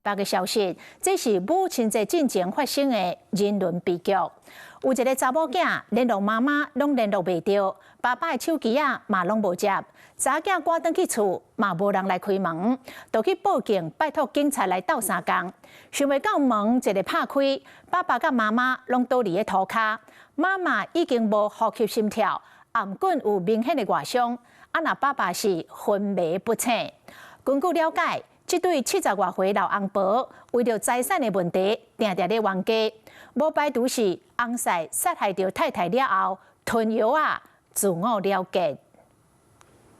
別个消息，這是母親節進前發生的人倫悲劇。有一个查某囝聯絡媽媽攏聯絡袂著，爸爸的手機仔嘛攏無接，查囝趕轉去厝嘛無人來開門，就去報警，拜託警察來鬥相共。想袂到門一个拍開，爸爸佮媽媽攏倒佇咧塗跤，媽媽已經無呼吸心跳，頷頸有明顯的外傷，啊若爸爸是昏迷不醒。根據了解，這對七十外歲老翁婆為著財產的問題，定定咧冤家，無排除是翁婿殺害著太太了後，吞藥仔自我了結。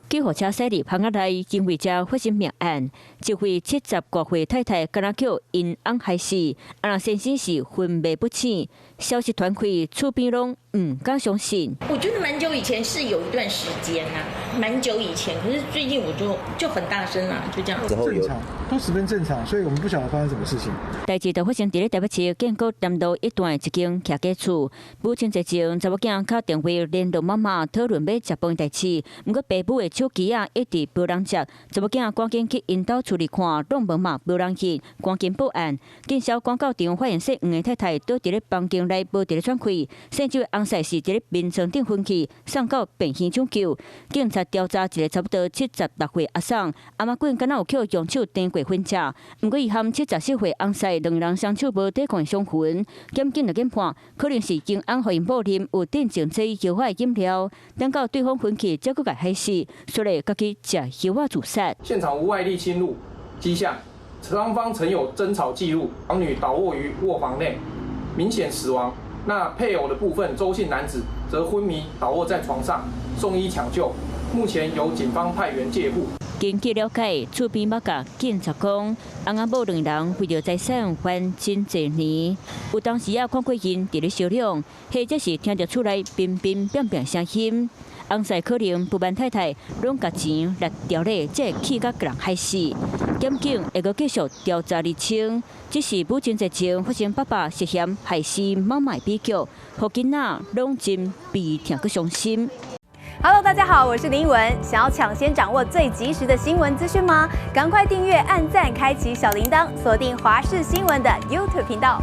救護車駛入巷仔內，因為遮發生命案，一位七十外歲太太敢若予𪜶翁害死，啊若先生是昏迷不醒。消息傳開，厝邊攏毋敢相信。我覺得蠻久以前是有一段時間啦，蠻久以前，可是最近我就很大聲啦，就這樣。正常，都十分正常，所以我們不曉得發生什麼事情。代誌就發生佇咧台北市建國南路一段的一間徛家厝，母親節前，查某囝敲電話聯絡媽媽討論欲食飯代誌，毋過爸母的手機仔一直無人接，查某囝趕緊去𪜶兜厝裡看，攏門嘛無人去，趕緊報案。警消趕到場，發現姓黃的太太倒佇咧房間內無佇咧喘氣，姓周的翁婿是佇咧眠床頂昏去，送到病院搶救。警察調查一個差不多76歲阿嬸，阿媽棍敢若有予用手釘過薰食，毋過伊和74歲翁婿兩人雙手無抵抗傷痕，檢警來研判，可能是𪜶翁予𪜶某啉有鎮靜劑藥仔的飲料，等到對方昏去，才閣共害死，所以家己食藥仔自殺。現場無外力侵入跡象，雙方曾有爭吵記錄，長女倒臥於臥房內，明顯死亡。那配偶的部分，周姓男子則昏迷倒臥在床上，送醫搶救，目前由警方派員戒護。根據了解，厝邊捌共警察講，翁仔某兩人為著財產翻真濟年，有當時仔看過𪜶佇咧相量，或者是聽著厝內乒乒乓乓聲音，翁婿可能不滿太太攏共錢掠掉咧，才會氣甲共人害死。檢警會閣繼續調查釐清，這是母親節前發生爸爸涉嫌害死媽媽的悲劇，予囡仔攏真悲痛閣傷心。 Hello，大家好，我是林文。想要搶先掌握最及時的新聞資訊嗎？趕快訂閱、按讚、開啟小鈴鐺，鎖定華視新聞的 YouTube 頻道。